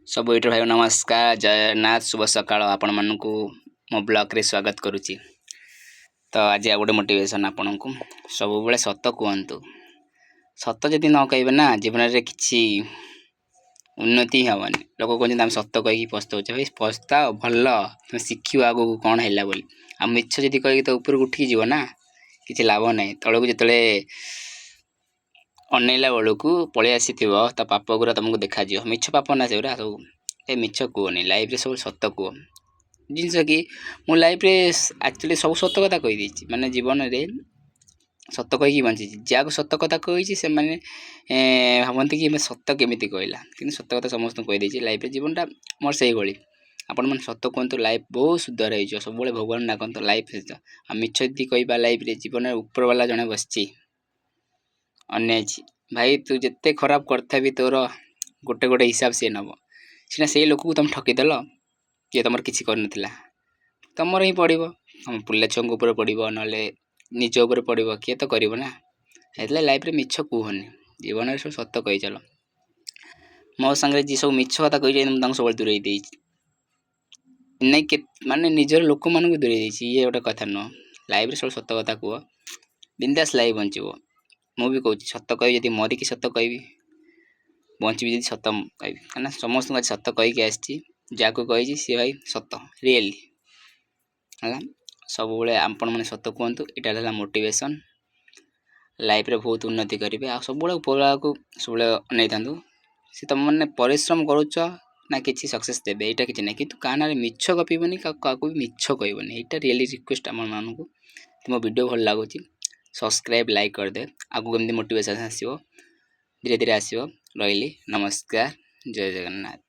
ସବୁ ୟୁଟ୍ୟୁବ୍ ଭାଇ, ନମସ୍କାର, ଜୟ ଜଗନ୍ନାଥ, ଶୁଭ ସକାଳ। ଆପଣମାନଙ୍କୁ ମୋ ବ୍ଲଗ୍ରେ ସ୍ୱାଗତ କରୁଛି। ତ ଆଜି ଆଉ ଗୋଟେ ମୋଟିଭେସନ୍ ଆପଣଙ୍କୁ, ସବୁବେଳେ ସତ କୁହନ୍ତୁ। ସତ ଯଦି ନ କହିବେ ନା, ଜୀବନରେ କିଛି ଉନ୍ନତି ହିଁ ହେବନି। ଲୋକ କହୁଛନ୍ତି, ଆମେ ସତ କହିକି ପସ୍ତଉଛେ। ଭାଇ, ପସ୍ତାଅ ଭଲ, ତୁମେ ଶିଖିବ ଆଗକୁ କ'ଣ ହେଲା ବୋଲି। ଆଉ ମିଛ ଯଦି କହିକି ତ ଉପରକୁ ଉଠିକି ଯିବ ନା, କିଛି ଲାଭ ନାହିଁ। ତଳକୁ ଯେତେବେଳେ ଅନେଇଲା ବେଳକୁ ପଳେଇ ଆସିଥିବ, ତା ପାପ ଗୁରା ତୁମକୁ ଦେଖାଯିବ। ମିଛ ପାପ ନା ସେଗୁରା ସବୁ। ଏ ମିଛ କୁହନି, ଲାଇଫ୍ରେ ସବୁ ସତ କୁହ। ଜିନିଷ କି ମୁଁ ଲାଇଫ୍ରେ ଆକ୍ଚୁଆଲି ସବୁ ସତ କଥା କହିଦେଇଛି, ମାନେ ଜୀବନରେ ସତ କହିକି ବଞ୍ଚିଛି। ଯାହାକୁ ସତ କଥା କହିଛି, ସେମାନେ ଭାବନ୍ତି କି ସତ କେମିତି କହିଲା। କିନ୍ତୁ ସତ କଥା ସମସ୍ତଙ୍କୁ କହିଦେଇଛି ଲାଇଫ୍ରେ। ଜୀବନଟା ମୋର ସେଇଭଳି। ଆପଣମାନେ ସତ କୁହନ୍ତୁ, ଲାଇଫ୍ ବହୁତ ସୁନ୍ଦର ହେଇଯିବ। ସବୁବେଳେ ଭଗବାନ ଡାକନ୍ତୁ ଲାଇଫ୍ ସହିତ। ଆଉ ମିଛ ଯଦି କହିବା ଲାଇଫ୍ରେ, ଜୀବନରେ ଉପରବାଲା ଜଣେ ବସିଛି, ଅନେଇଛି। ଭାଇ, ତୁ ଯେତେ ଖରାପ କରିଥା ବି, ତୋର ଗୋଟେ ଗୋଟେ ହିସାବ ସିଏ ନେବ। ସିନା ସେଇ ଲୋକକୁ ତୁମେ ଠକିଦେଲ, କିଏ ତୁମର କିଛି କରିନଥିଲା, ତୁମର ହିଁ ପଡ଼ିବ। ତମ ପିଲା ଛୁଆଙ୍କ ଉପରେ ପଡ଼ିବ, ନହେଲେ ନିଜ ଉପରେ ପଡ଼ିବ। କିଏ ତ କରିବ ନା। ସେଥିଲାଗି ଲାଇଫ୍ରେ ମିଛ କୁହନି, ଜୀବନରେ ସବୁ ସତ କହିଚାଲ। ମୋ ସାଙ୍ଗରେ ଯିଏ ସବୁ ମିଛ କଥା କହିଛନ୍ତି, ମୁଁ ତାଙ୍କୁ ସବୁବେଳେ ଦୂରେଇ ଦେଇଛି। ନାଇଁ, ମାନେ ନିଜର ଲୋକମାନଙ୍କୁ ଦୂରେଇ ଦେଇଛି, ଇଏ ଗୋଟେ କଥା ନୁହଁ। ଲାଇଫ୍ରେ ସବୁ ସତ କଥା କୁହ, ବିନ୍ଦାସ ଲାଇଫ୍ ବଞ୍ଚିବ। ମୁଁ ବି କହୁଛି, ସତ କହିବି। ଯଦି ମରିକି ସତ କହିବି, ବଞ୍ଚିବି ଯଦି ସତ କହିବି। କାହିଁକିନା ସମସ୍ତଙ୍କୁ ଆଜି ସତ କହିକି ଆସିଛି। ଯାହାକୁ କହିଛି, ସିଏ ଭାଇ ସତ ରିଏଲି ହେଲା। ସବୁବେଳେ ଆପଣମାନେ ସତ କୁହନ୍ତୁ, ଏଇଟା ହେଲା ମୋଟିଭେସନ୍। ଲାଇଫ୍ରେ ବହୁତ ଉନ୍ନତି କରିବେ। ଆଉ ସବୁବେଳେ ଉପରକୁ ସବୁବେଳେ ଅନେଇଥାନ୍ତୁ। ସେ ତୁମମାନେ ପରିଶ୍ରମ କରୁଛ ନା, କିଛି ସକ୍ସେସ୍ ଦେବେ, ଏଇଟା କିଛି ନାହିଁ। କିନ୍ତୁ କାହା ନାଁରେ ମିଛ ଗପିବନି, କାହାକୁ ବି ମିଛ କହିବନି। ଏଇଟା ରିଏଲି ରିକ୍ୱେଷ୍ଟ ଆପଣମାନଙ୍କୁ। ମୋ ଭିଡ଼ିଓ ଭଲ ଲାଗୁଛି, ସବସ୍କ୍ରାଇବ୍, ଲାଇକ୍ କରିଦେବେ। ଆଗକୁ ଏମିତି ମୋଟିଭେସନ୍ ଆସିବ, ଧୀରେ ଧୀରେ ଆସିବ। ରହିଲି, ନମସ୍କାର, ଜୟ ଜଗନ୍ନାଥ।